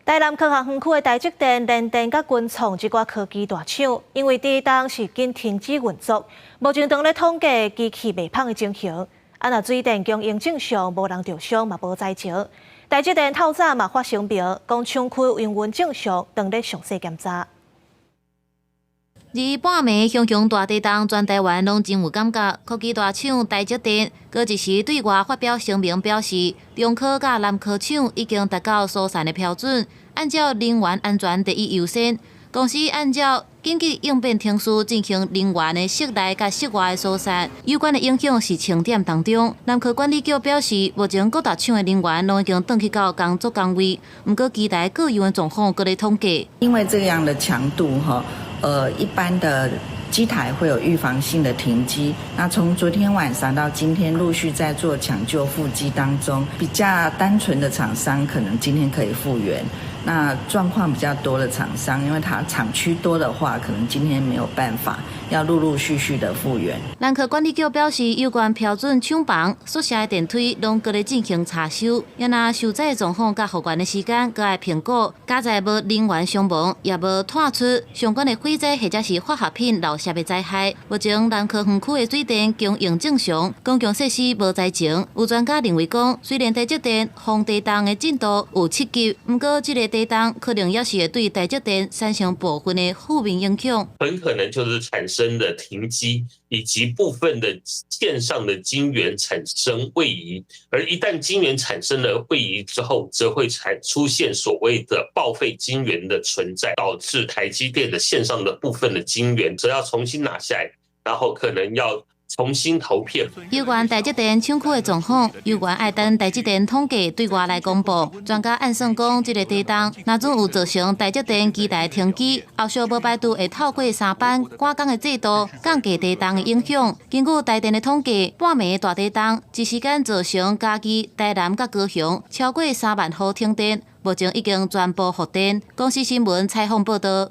台南科學園區的台積電、聯電佮群創這寡科技大廠，因為地動是緊停止運作，目前當咧統計機器袂芳的情形。啊，若水電供應正常，無人著傷嘛無災情。台積電透早嘛發聲明，講廠區營運正常，當咧詳細檢查。二半暝熊熊大地動，全台灣攏真有感覺。科技大廠台積電，閣一時對外發表聲明表示，中科佮南科廠已經達到疏散的標準，按照人員安全第一優先，公司按照緊急應變程序進行人員的室內佮室外的疏散，有關的影響是清點當中。南科管理局表示，目前各大廠的人員攏已經轉去到工作崗位，毋過期待各樣的狀況閣咧統計。因為這樣的強度，哈。一般的機台會有預防性的停機。那從昨天晚上到今天，陸續在做搶救復機當中，比較單純的廠商可能今天可以復原。那狀況比較多的廠商，因為它廠區多的話，可能今天沒有辦法，要陸陸續續的復原。南科管理局表示，有關標準廠房、宿舍的電梯攏閣咧進行查修，也若受災狀況佮復原的時間，閣愛評估。佳哉無人員傷亡，也無探出相關的火災或者是化學品漏洩的災害。目前南科園區的水電供應正常，公共設施無災情。有專家認為講，雖然台積電防地動的進度有7級，毋過這个地動可能也是會對台積電產生部分的負面影響。很可能就是產生的停機，以及部分的線上的晶圓產生位移，而一旦晶圓產生了位移之後，則會產出現所謂的報廢晶圓的存在，導致台積電的線上的部分的晶圓，則要重新拿下來，然後可能要重新投片。有關台積電廠區的狀況，有關愛等台積電統計對外來公布。專家按算講，這个地動若準有造成台積電機台停機，後續無排除會透過三班趕工的制度降低地動的影響。根據台電的統計，半暝大地動一時間造成嘉義、台南佮高雄超過3萬戶停電，目前已經全部復電。公視新聞採訪報導。